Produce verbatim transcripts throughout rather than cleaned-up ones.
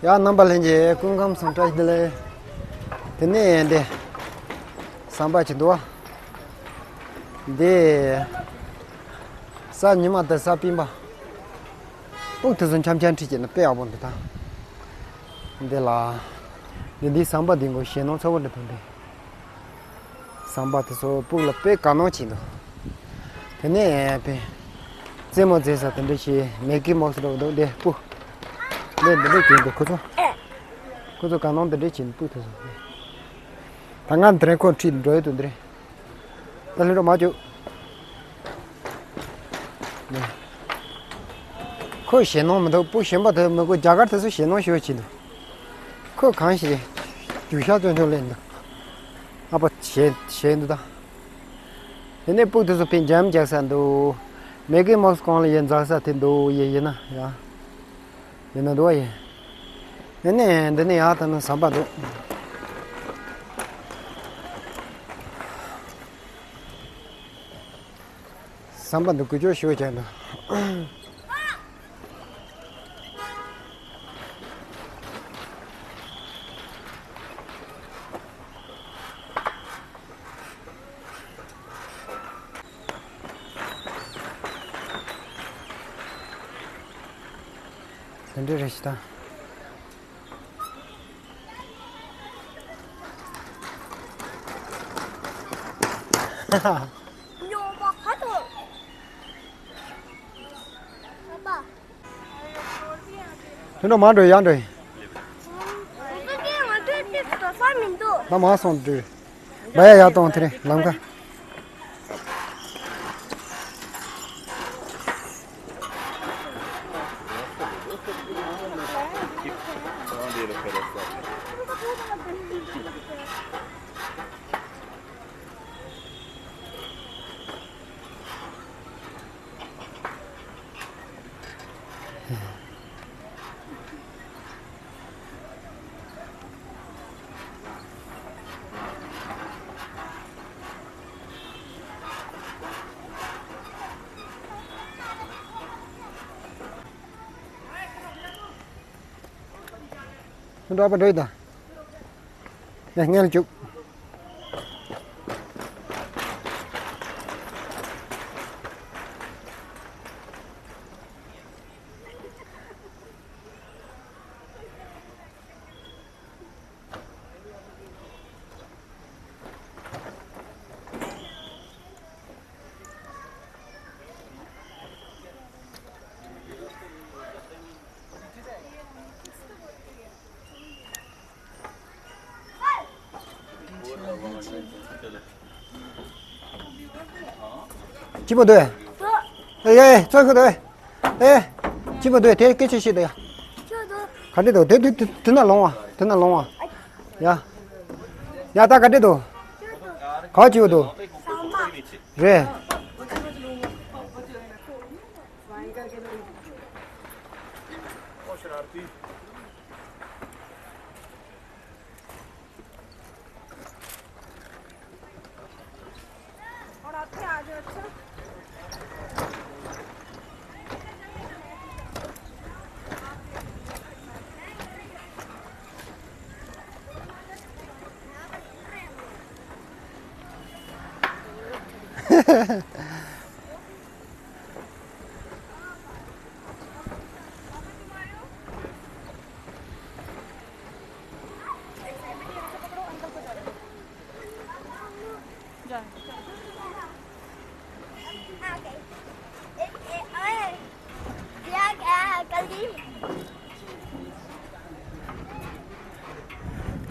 ཡ། རྣམ་པ་ལྷན་རྒྱས་སྐུ་ཁམས་བཟང་། བཀྲ་ཤིས་བདེ་ལེགས། དེ་ནས་འདི་ཟམ་པ་ཅིག་འདུག་བ། འདི་ས་ཉི་མ་དང་ས་སྤེན་པ། སྤུག་དེ་ཚོ་འཆམ་འཆམ་ཁྲིད་བྱས་ན་དཔེ་ཡག་པོ་འདུག་ད། འདི་ལ། འདི་འདི་ཟམ་པ་འདི་མགོ་ཞེད་སྣང་ཚ་པོ་འདྲ་ཐོན་པས། ཟམ་པ་དེ་ཚོ་སྤུག་ལ་དཔེ་དགའ་སྣང་བྱེད་འདུག་དེ་ནས་པས། རྩེད་མོ་རྩེ་ས་དེ་འདྲ་ཞིག་མེ་ཀི་མོག་སི་འདྲ་པོ་འདུག་འདི་སྤུག་འདི་འདི་འདྲ་གྱོན་འདུག་ཁོ་ཚོ། ཁོ་ཚོ་དགའ་སྣང་དེ་འདྲ་བྱེད་འདུག་སྤུག་དེ་ཚོ། ད་ང་དེ་རིང་ཁོ་ཁྲིད་འགྲོ་ཡི་འདུག་འདི་རེད། ད་ལྷོད་འགྲོ་མ་བཅུག་ཁོས་ཞེད་སྣང་མི་འདུག་སྤུ་གཞན་པ་དེ་མི་དགོས། རྒྱ་གར་དེ་ཚོ་ཞེད་སྣང་ཞེ་པོ་བྱེད་འདུག་ཁོས་གང་ཞིག་རྒྱུག་ཤར་ཙོན་ཙོན་ལེན་འདུག་ཨ་ཕ་ཞེད་ཞེད་འདུག་ད། དེ་ནས་སྤུ་དེ་ཚོ་ཕན་འཇམ་རྒྱག་ས་འདུག་མེ་ཀི་མོག་སི་གང་ལ་ཡིན་འཛག་ས་དེ་འདུག་ཡིན་ཡིན་ན་ཡ། ཡིན་ན་འདུག་ཡིན། ཡིན་ནས་འདི་ནས་ཡར་ད་ནི་ཟམ་པ་འདུག་ཟམ་པ་འདི་གུ་ཅོ་ཞུ་བྱས་འདུག་དེ་འདྲ་རེད་ཤི་ད། ཉོ་མ་ཁ་དོ། ཨ་ཕ། ཁྱོད་རང་མར་འགྲོ་ཡར་འགྲོ་ཡིན། ད་མར་སོང་འགྲོ། བ་ཡ་ཡར་གཏོང་དེ་རེད་ལམ་ཁ། འགྲོ་བ་འགྲོ་ཡི་ད། ཡ་ངལ་བཅུག་སྐྱིད་པོ་འདུག་ཨེ་ཡ་ཨེ་ཚོད་ཁུ་འདུག་ཨེ། སྐྱིད་པོ་འདུག་དེ་སྐད་ཆ་བཤད་འདུག་ཡ། ག་འདྲ་འདུག་དེ་དེ་དེ་དེ་ན་ལོང་བ་དེ་ན་ལོང་བ། ཡ། ཡ་ད་ག་འདྲ་འདུག་ག་སྐྱིད་པོ་འདུག་རེད།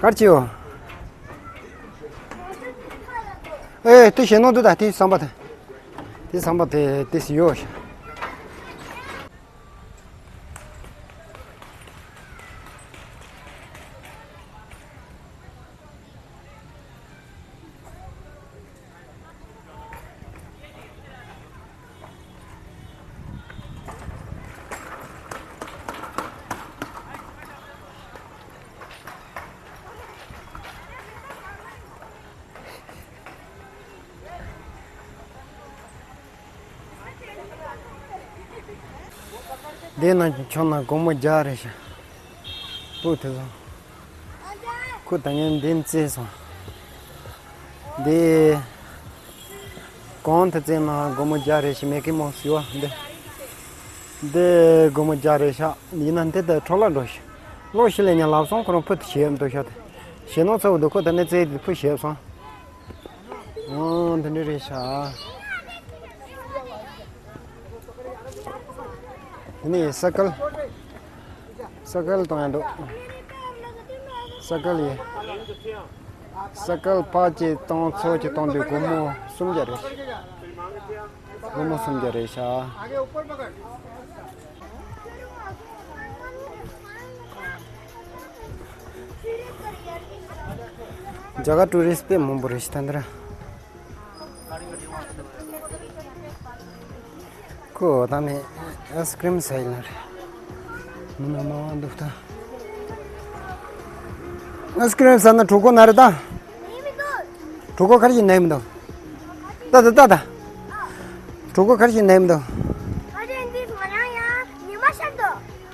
གར་ཅིའོ། ཨེ་དེ་ཞེ་ནོ་འདུག་ད་དེ་ཟམ་པ་དེ། དེ་ཟམ་པ་དེ་དེ་སི་ཡོ། འདི་ན་ཁྱོད་ན་སྒོར་མོ་བརྒྱ་རེད་ཤག་སྤུ་དེ་ཚོ། ཁོ་ད་ངས་འདི་བཙལ་སོང་། འདི། གོང་དུ་བཙལ་ན་སྒོར་མོ་བརྒྱ་རེ་ཞིག་མེད་ཀི་མོ་ཟེར་བ་འདི། འདི་སྒོར་མོ་བརྒྱ་རེ་ཤག་ཡིན་ན་འདི་ད་འཕྲོ་བརླག་འགྲོ་ཤག་ལོ་ཞིག་ལས་ཉ་ལབ་སོང་ཁོ་རང་ཕུ་དུ་བྱེད་འདུག་ཤག་དེ། ཞེ་ནོ་ཚ་བོ་འདུག་ཁོ་ད་ནས་བཙལ་དེ་ཕུ་བྱེད་སོང་། ཨོ་འདི་འདྲ་རེད་ཤག་དེ་ནས་སི་ཀལ། སི་ཀལ་གཏོང་ཡ་འདུག་སི་ཀལ་ཡིན། སི་ཀལ་ཕར་གཅིག་གཏོང་ཚུར་གཅིག་གཏོང་དུས་སྒོར་མོ་སུམ་བརྒྱ་རེད། སྒོར་མོ་སུམ་བརྒྱ་རེད་ཤག་རྒྱ་གར་ཊུ་རི་སི་ཊི་དཔེ་མང་པོ་རེད་ཤག་ད་འདི་ར། ཁོ་ད་མེད། ཨའི་སི་ཀི་རིམ་ཟ་ཡི་ལ་རེད། མི་ནག་མ་འདུག་ད། ཨའི་སི་ཀི་རིམ་ཟ་ན་གྲོད་ཁོག་ན་རེད་ད། གྲོད་ཁོག་ག་རེ་ཞིག་ན་ཡི་མི་འདུག་ད་ད་ད་ད། གྲོད་ཁོག་ག་རེ་ཞིག་ན་ཡི་མི་འདུག་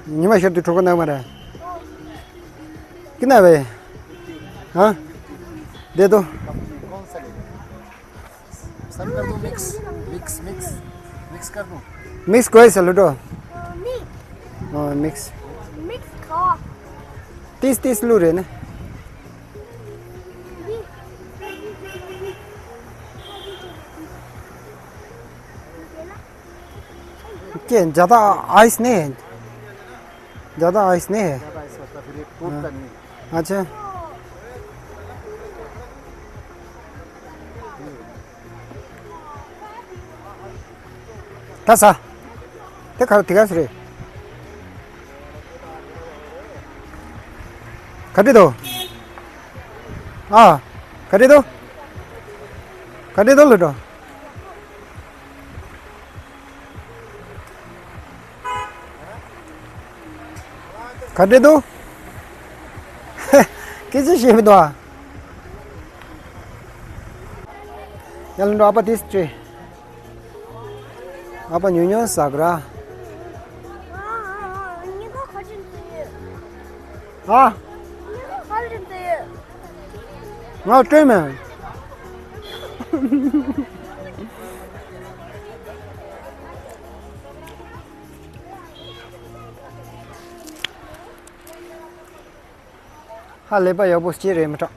ཉི་མ་ཤར་དུས་གྲོད་ཁོག་ན་མ་རེད། ཀི་ན་བས། ཧ། དེ་དོ། सब कर दो मिक्स। Mix, mix. मिक्स कर दो। मिक्स कोई से लूटो। मिक्स। हाँ, मिक्स। मिक्स खाओ। तीस, तीस लू रहे ना। क्या ज्यादा आइस नहीं है? ज्यादा आइस नहीं है? ज्यादा आइस होता फिर ये टूटता नहीं। अच्छा। ད་ཟ། དེ་ག་དེ་ག་སུ་རེད། ག་དེ་དོ། ཨ། ག་དེ་དོ། ག་དེ་དོ་ལོ་དོ། ག་འདྲ་འདུག་སྐད་ཆ་བཤད་མི་འདུག་ཨ། ཡར་ལ་འགྲོ། ཨ་ཕ་དེ་སྤྲད། ཨ་ཕ་ཉུང་ཉུང་ཟ་གི་ར། ཨ། ང་སྤྲད་མེད། ཧ་ལས་པ་ཡག་པོ་སྐྱེས་རེད་མི་སྐྲག་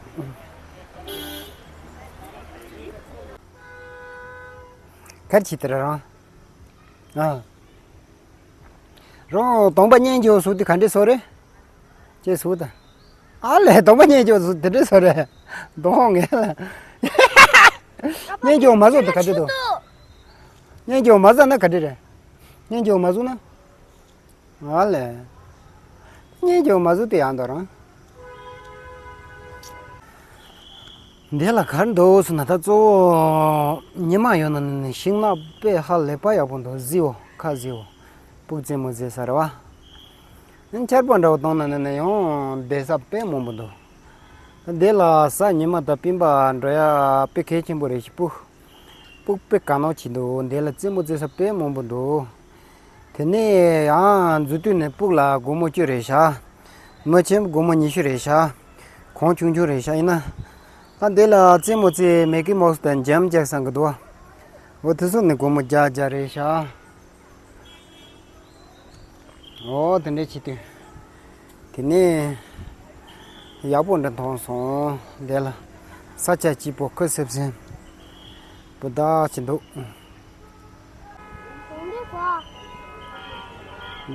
གར་གྱིས་དེར་རང་། ཨ། རང་གདོང་པ་སྙན་རྒྱུ་བཟོ་དུས་ག་འདྲས་བཟོ་རེད། ཅེས་བཟོ་ད། ཨ་ལས་གདོང་པ་སྙན་རྒྱུ་བཟོ་དེ་འདྲས་བཟོ་རེད། གདོང་ངན་ལ། སྙན་རྒྱུ་མ་བཟོ་དུས་ག་འདྲས་འདུག་སྙན་རྒྱུ་མ་བཟོ་ན་ག་འདྲས་རེད། སྙན་རྒྱུ་མ་བཟོ་ན། ཨ་ལས། སྙན་རྒྱུ་མ་བཟོ་དུས་ཡང་དོ་རང་། འདི་ལ་གར་འདུག་སུ་ན་ད་གཙོ་བོ་ཉི་མ་ཡོད་ན་ནི་ཤིང་ནགས་དཔེ་ཧ་ལས་པ་ཡག་པོ་འདུག་བཟི་བོ་ཁ་བཟི་བོ། སྤུག་རྩེད་མོ་རྩེ་ས་རེད་བ། ཆར་པ་འདྲ་བོ་གཏོང་ན་ནི་ནི་ཡང་བསྡད་ས་དཔེ་མང་པོ་འདུག་འདི་ལ་ས་ཉི་མ་དང་སྤིན་པ་འགྲོ་ཡ་དཔེ་གལ་ཆེན་པོ་རེད་ཤི་སྤུག་སྤུག་དཔེ་དགའ་ནོར་ཆེ་འདུག་འདི་ལ་རྩེད་མོ་རྩེ་ས་དཔེ་མང་པོ་འདུག་དེ་ནས་ཡང་འཛུལ་དུས་ནས་སྤུག་ལ་སྒོར་མོ་བཅུ་རེད་ཤག་མི་ཆེན་པོ་སྒོར་མོ་ཉི་ཤུ་རེད་ཤག་གོང་ཆུང་ཆུང་རེད་ཤག་ཡིན་ན། ད་འདི་ལ་རྩེད་མོ་རྩེ་མེ་ཀི་མོག་སི་དང་འཇམ་རྒྱག་སང་གི་འདུག་འོ་དེ་ཚོ་ནི་སྒོར་མོ་བརྒྱ་བརྒྱ་རེད་ཤག་འོ་དེ་འདྲས་བྱེད་དུས། དེ་ནས་ཡག་པོ་འདྲ་མཐོང་སོང་། དེ་ལ་ས་ཆ་སྐྱིད་པོ་ཁུ་སིམ་སིམ་པོ་ད་ཅི་འདུག་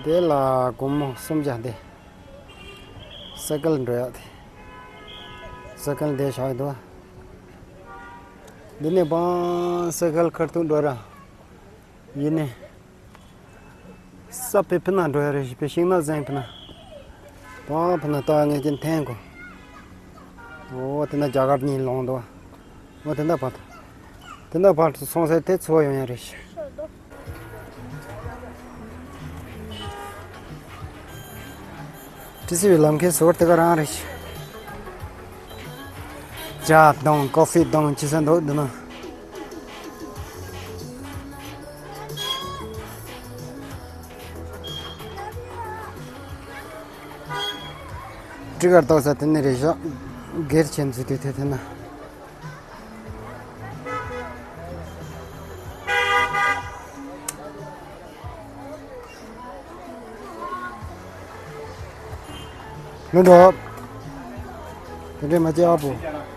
དེ་ལ་སྒོར་མོ་སུམ་བརྒྱ་འདི། སི་ཀལ་འགྲོ་ཡག་དེ། སི་ཀལ་འདི་བཞག་འདུག་འདི་ནས་བང་སི་ཀལ་ཁར་ཐུག་འགྲོ་ར། ཡིན་ནི། ས་ཕི་ཕི་ན་འགྲོ་ཡ་རེད་ཞིག་པའི་ཤིང་ནགས་ཟན་ཕི་ན། བང་ཕི་ན་ལྟ་ངེས་ཀྱི་འཐེན་གོ་འོ་དེ་ན་རྒྱ་གར་གཉིས་ལོང་འདུག་འོ་དེ་འདྲ་བར་དུ། དེ་འདྲ་བར་དུ་སོང་སའི་དེ་འཚོ་བ་ཡོང་ཡ་རེད་ཞིག་ཏི་སི་བའི་ལམ་ཁའི་ཟོར་དེ་ག་རང་རེད་ཞིག་ཇ་དང་ཀོ་ཧྥི་དང་ཅི་ཟེར་འདུག་འདི་ན། ཅི་གར་ཏོག་ས་དེ་ནི་རེ་ཞོག་སྒེར་ཆེན་ཚུལ་དུ་དེ་དེ་ན། མི་འགྲོ། དེ་འདྲས་མ་བྱེད་ཨ་པོ།